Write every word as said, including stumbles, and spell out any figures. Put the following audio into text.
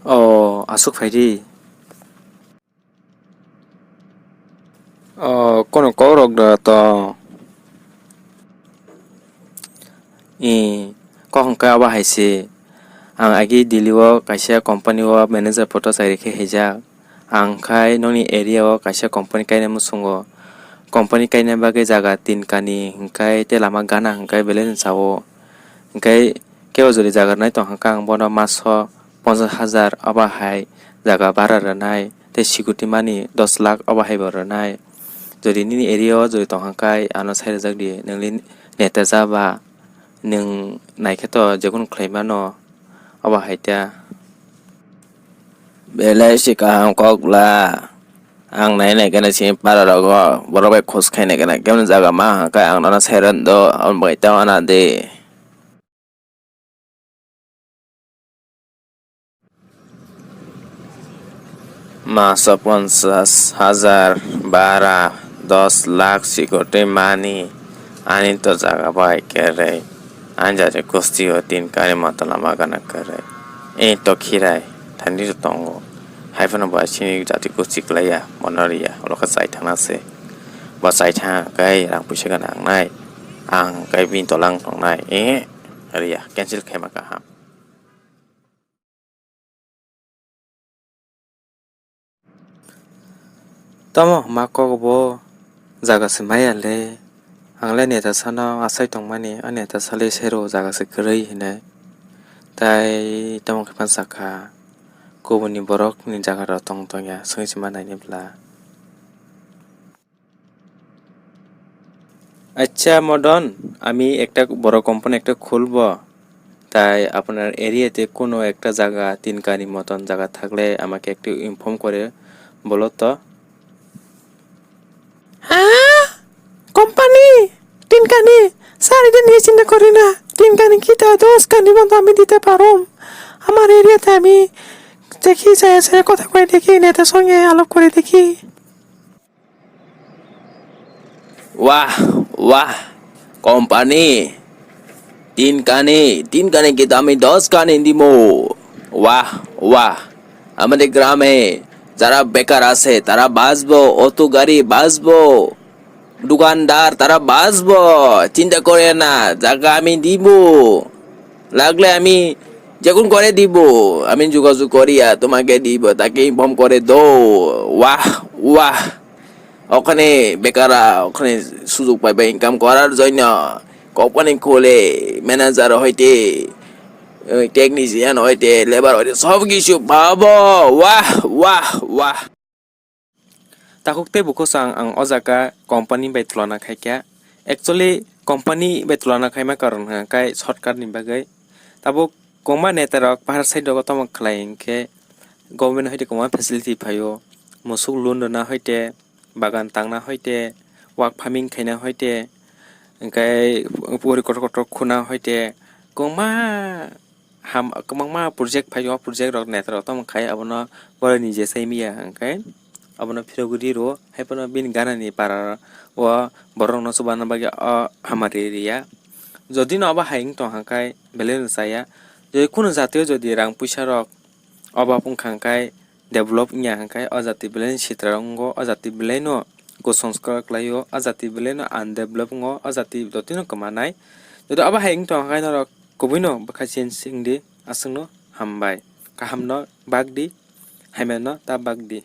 O, aswk phai di. O, kono kok rok da to. I, kok hwnkhe abo hai se. Ang agi Delhi o kaisa company o manager poto chakri khe haijak. Ang khai nokni area o kaisa company kainai muchungo. Company kaina bagwi jaga tin kani hwnkhe tei lama gana hwnkhe belai no chao. Hwnkhe kebo jodi jaga nai tong hwnkhe ang bono maso ponchash hajar obo hai jaga bara rwnai tei security money dos lakh obo hai bo rwnai. Jodi nini area o jodi tong hwnkhe ano sai rwjak di, nwngli neta ja ba, nwng naikhe to jekunu khlai mano obo hai ta. Belai se kaham kok bwla. Ang nai nai khe sini para rogo borok bai khos khai nai khe kemon jaga ma hwnkhe ang nono sai rw do, aboni bagwi ta wana de. Maso ponchash hajar, bara dos lakh security money, ani to jaga bai kwrwi, ani jati kusti o tin kari moto lama gana kwrwi. E to khirai thani to tongo, hai phano bai sini jati kusti kwlaiya, bono riya, olo khe chai thangna se. Bo chai thang khe rang puisa gana ang nai, ang khe bini tola wng tongnai, e riya, cancel khaima kaham. Tamo ma kok bo jaga se maya le. Ang le neta sano asai tongmani, o neta sale sero jaga se kwrwi hinai. Tai tamo khe phan sakha, kubuni borok ni jaga rok tong tong ya, swngwi se ma nai ni bwla. আচ্ছা মদন, আমি একটা বড় কোম্পানি একটা খুলবো, তাই আপনার এরিয়াতে কোনো একটা জায়গা তিন কানি মতন জায়গা থাকলে আমাকে একটু ইনফর্ম করে বলো তো। হ্যাঁ? কোম্পানি? তিন কানি? স্যার, এটা নিয়ে চিন্তা করি না। তিন কানি কি তা দশ কানি মতো আমি দিতে পারো। আমার এরিয়াতে আমি দেখি, স্যার, স্যার, কথা কয়ে দেখি, নেতার সঙ্গে আলাপ করে দেখি। Wah, wah, company, tin kani, tin kani kita ami dos kani dimo. Wah, wah, আমাদের গ্রামে যারা বেকার আছে, তারা বাঁচবো, অটো গাড়ি বাঁচবো, দোকানদার, তারা বাঁচবো, চিন্তা করে না, জায়গা আমি দিব, লাগলে আমি যেমন করে দিব, আমি যোগাযোগ করিয়া তোমাকে দিব, তাকে ইনফর্ম করে দো। Wah, wah. ওখানে বেকাররা ওখানে সুযোগ পাইবে ইনকাম করার জন্য। কোম্পানি খুলে ম্যানেজার হইতে, ওই টেকনিশিয়ান হইতে, লেবার হইতে সব কিছু পাবো। Wah, wah, wah. Takhuk tei bukhuk ang, ang o jaga company bai tulana khaikha. Actually, company bai tulana khaima karon hwnkhe shortcut ni bagwi. Tabuk kwbangma neta rok bahar side rogo tamo khlai hinkhe government hoite kwbangma facility phaio. Musuk loan rwna hoite, bagan tangna hoite, wak farming khaina hoite, hinkhe pori kotor kotor khuna hoite, kwbangma ham, kwbangma project phaio, o project rok neta rok tamo khai abono borok ni je sai manya hinkhe abono phirogwi ri rwo, hai phano bini gana ni para o borok no chuba bagwi o hamari riya. Jodi no abo hai wng tong hwnkhe belai no chaya. Jodi kunu jati o jodi rang puisa rok obab wngkha hwnkhe, develop wngya hwnkhe o jati belai no sitra wngo, o jati belai no kusanskar kwlaio, o jati belai no undevelop wngo, o jati jotino kwmanai. Jodi abo hai wng tong hwnkhe norok kubui no bwkha change wngdi, aswk no hambai. Kaham no bak di, hamya no ta bak di.